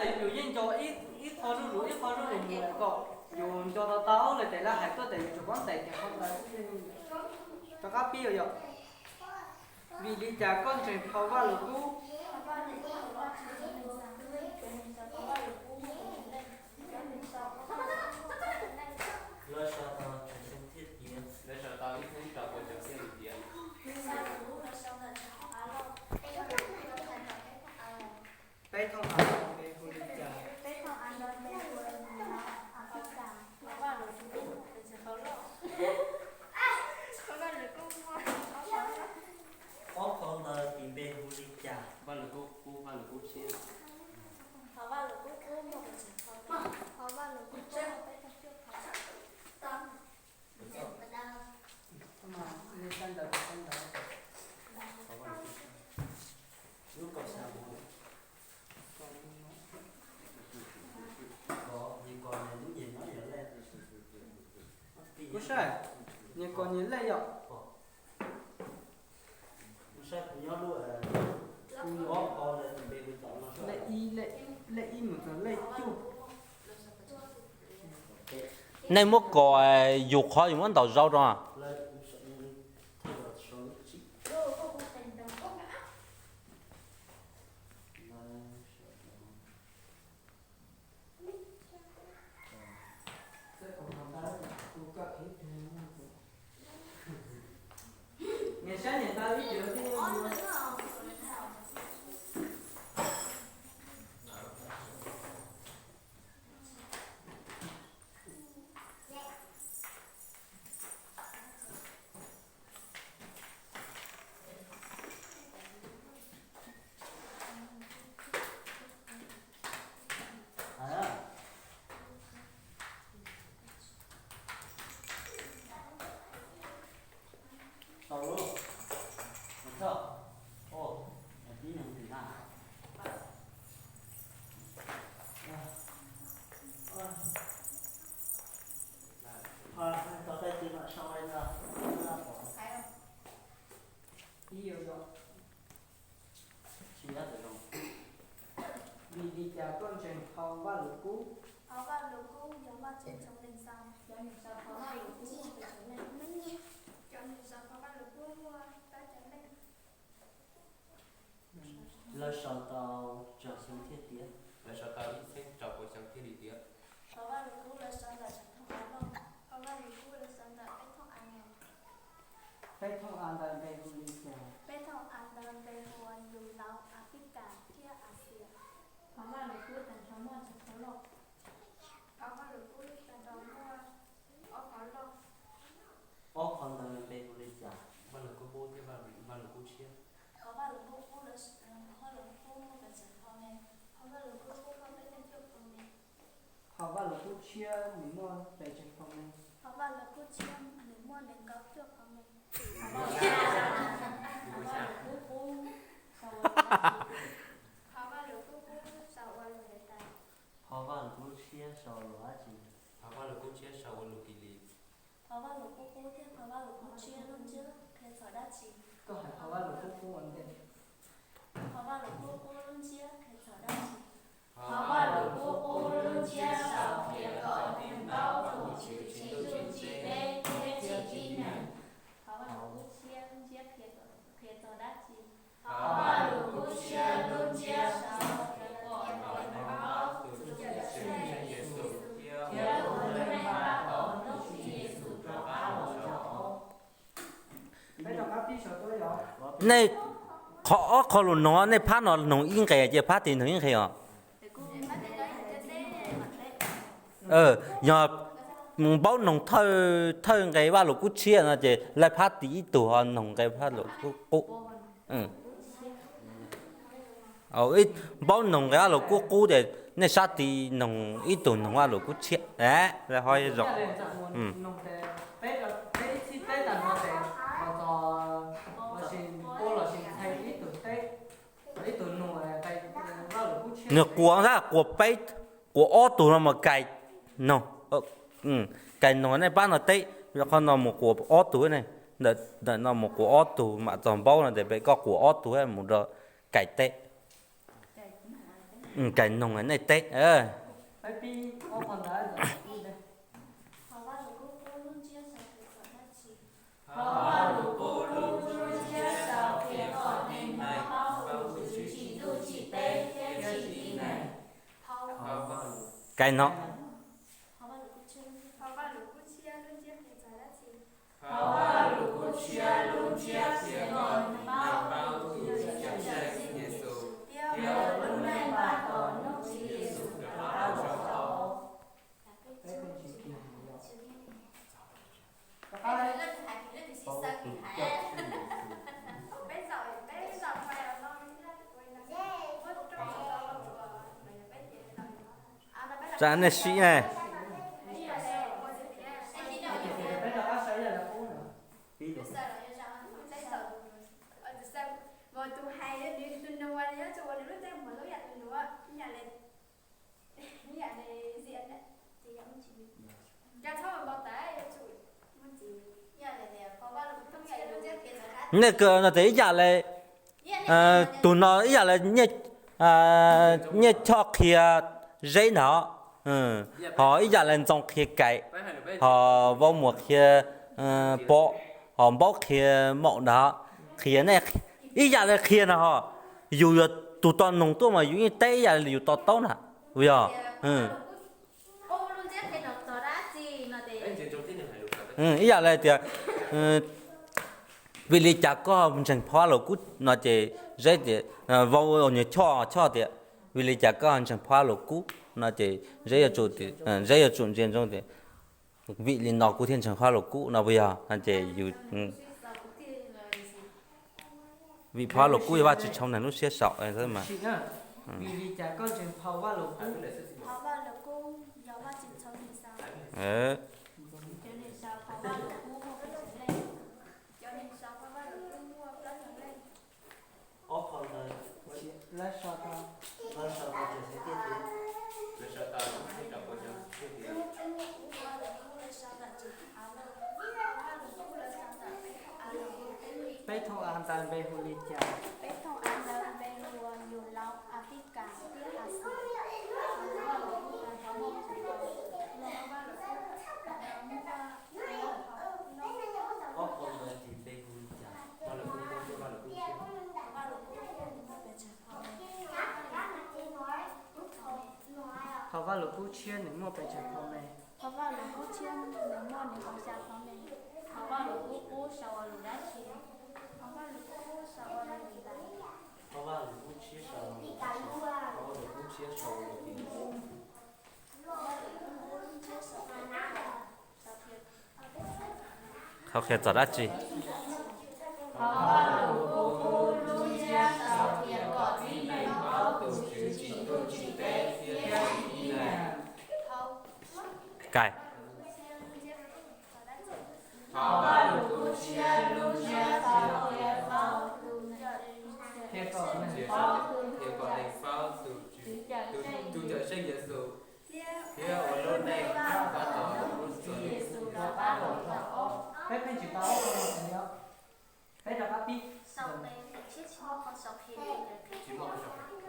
Yus yeej nco ib qho zuj zus ib qho zuj zus mus lawm kom yus nco tau tau lawm tes lawv hais tuaj tes yus tsuas paub ntes tias qhov ntawd. Rov qab pib yom. Vim li cas koj ntseeg dhau Vaj Lug Kub? Lawv sau tau Tsoom Xyooj thiaj tias, lawv sau tau ib txheeb rau puas xyoo thiaj li tias, peb thooj av npe hu li cas? Ob qho ntawd tis npe hu li cas? Vaj Lug Kub qub, Vaj Lug Kub tshiab. Kuv saib, nyias kos nyias lej yom. Lej ib, lej ib mus txog lej cuaj. Nej muab kos yus qhov yus muab ntaus zau rau. Vim li cas koj ntseeg dhau Vaj Lug Kub? Dhau Vaj Lug Kub yog Vaj Tswv Ntxoov Leej sau. Cov nws sau qhov Vaj Lug Kub muaj peb cov leej. Lawv sau tau tsawg xyoo thiaj tiav? Lawv sau tau ib txheeb rau puas xyoo thiaj li tiav. Qhov Vaj Lug Kub lawv sau ntawm Tseem Thooj Av Lauj. Qhov Vaj Lug Kub lawv sau ntawm peb thooj av ntawd. Peb thooj av ntawd npe hu li cas? Peb thooj av ntawd npe hu ua Yus Lauv, As Fis Kas thiab As Xias. Qhov Vaj Lug Kub tag nrho muaj tsawg qhov loj? Qhov Vaj Lug Kub tag nrho muaj ob qhov loj. Ob qhov ntawd npe hu li cas? Vaj Lug Kub qub thiab Vaj Lug Kub tshiab. Qhov Vaj Lug Kub qub, Vaj Lug Kub qub muaj peb caug cuaj qhov me. Qhov Vaj Lug Kub tshiab nws muaj pes tsawg qhov me? Qhov Vaj Lug Kub tshiab nws muaj nees nkaum cuaj qhov me. Qhov Vaj Lug Kub qub sau ua lus li cas? Qhov Vaj Lug Kub tshiab sau ua lus dab tsi? Qhov Vaj Lug Kub tshiab sau ua lus Kis Lis. Qhov Vaj Lug Kub qub thiab qhov Vaj Lug Kub tshiab lub ntsiab qhia txog dab tsi? Koj hais qhov Vaj Lug Kub qub ua ntej. Qhov Vaj Lug Kub qub lub ntsiab qhia txog dab tsi? Qhov Vaj Lug Kub qub lub ntsiab sau qhia kom neeg paub tus Tswv tsis ntuj tsis teb thiab tsis tib neeg. Qhov Vaj Lug Kub tshiab lub ntsiab qhia txog dab tsi? Qhov Vaj Lug Kub tshiab lub ntsiab sau qhia kom neeg paub tus Tswv Yexus thiab ua tus neeg pab tom tus Tswv Yexus rov qab los rau hauv. Nej, qhov ob qho lus noog nej phab no noog ib nqe ces phab tid noog ib nqe os. Yog mus npaub noog thawj nqe Vaj Lug Kub tshiab no ces lawv phab tid ib tug ho noog nqe Vaj Lug Kub qub. Npaub noog nqe Vaj Lug Kub qub ces nej sab tid noog ib tug noog Vaj Lug Kub tshiab. Lawv ho zoo. Nws quas, quas peb, quas ob tug no mas kais noog, kais noog nej pab no teb, qhov no mus quas ob tug ne, ntawm no mus quas ob tug mam txog npaub no tes pem koj quas ob tug mus rau kais teb. Kais noog nej teb. Kais no. Tsam nej sim ne. Nej kawm no tias ib yam li, tus no ib yam li Nyiaj Choj qhia Zeb ntag, ho ib yam li Ntxoo qhia Kais, ho Vaub Muas qhia Pov, ho Npaub qhia Maum ntag, qhia nej ib yam li qhia no ho. Yus yog tus tau noog tuaj mas yus yeej teb ib yam li yus to taub na, puas yog? Ib yam li tias, vim li cas koj ntseeg Phau Vaj Lug Kub no ces Zeb tias, Vaub Muas Choj, Choj tias, vim li cas koj ntseeg Phau Vaj Lug Kub no ces Zeb yuav tsum, Zeb yuav tsum ntsia ntsoov tias, vim li no kuv thiaj ntseeg Phau Vaj Lug Kub no puas yog? No ces yus, vim Phau Vaj Lug Kub yog Vajtswv tshau neeg lub siab saum. Peb thooj av ntawd npe hu li cas? Peb thooj av ntawd npe hu ua yus laus, Africa thiab Asia. Ob qho ntawd ces npe hu li cas? Phau Vaj Lug Kub tshiab nws muaj pes tsawg phau me? Phau Vaj Lug Kub tshiab nws muaj nees nkaum xya phau me. Phau Vaj Lug Kub qub sau ua lus dab tsi? Phau Vaj Lug Kub sau ua lus, Phau Vaj Lug Kub tshiab sau ua lus, Phau Vaj Lug Kub tshiab sau ua lus. Qhov qhia txog dab tsi? Kais.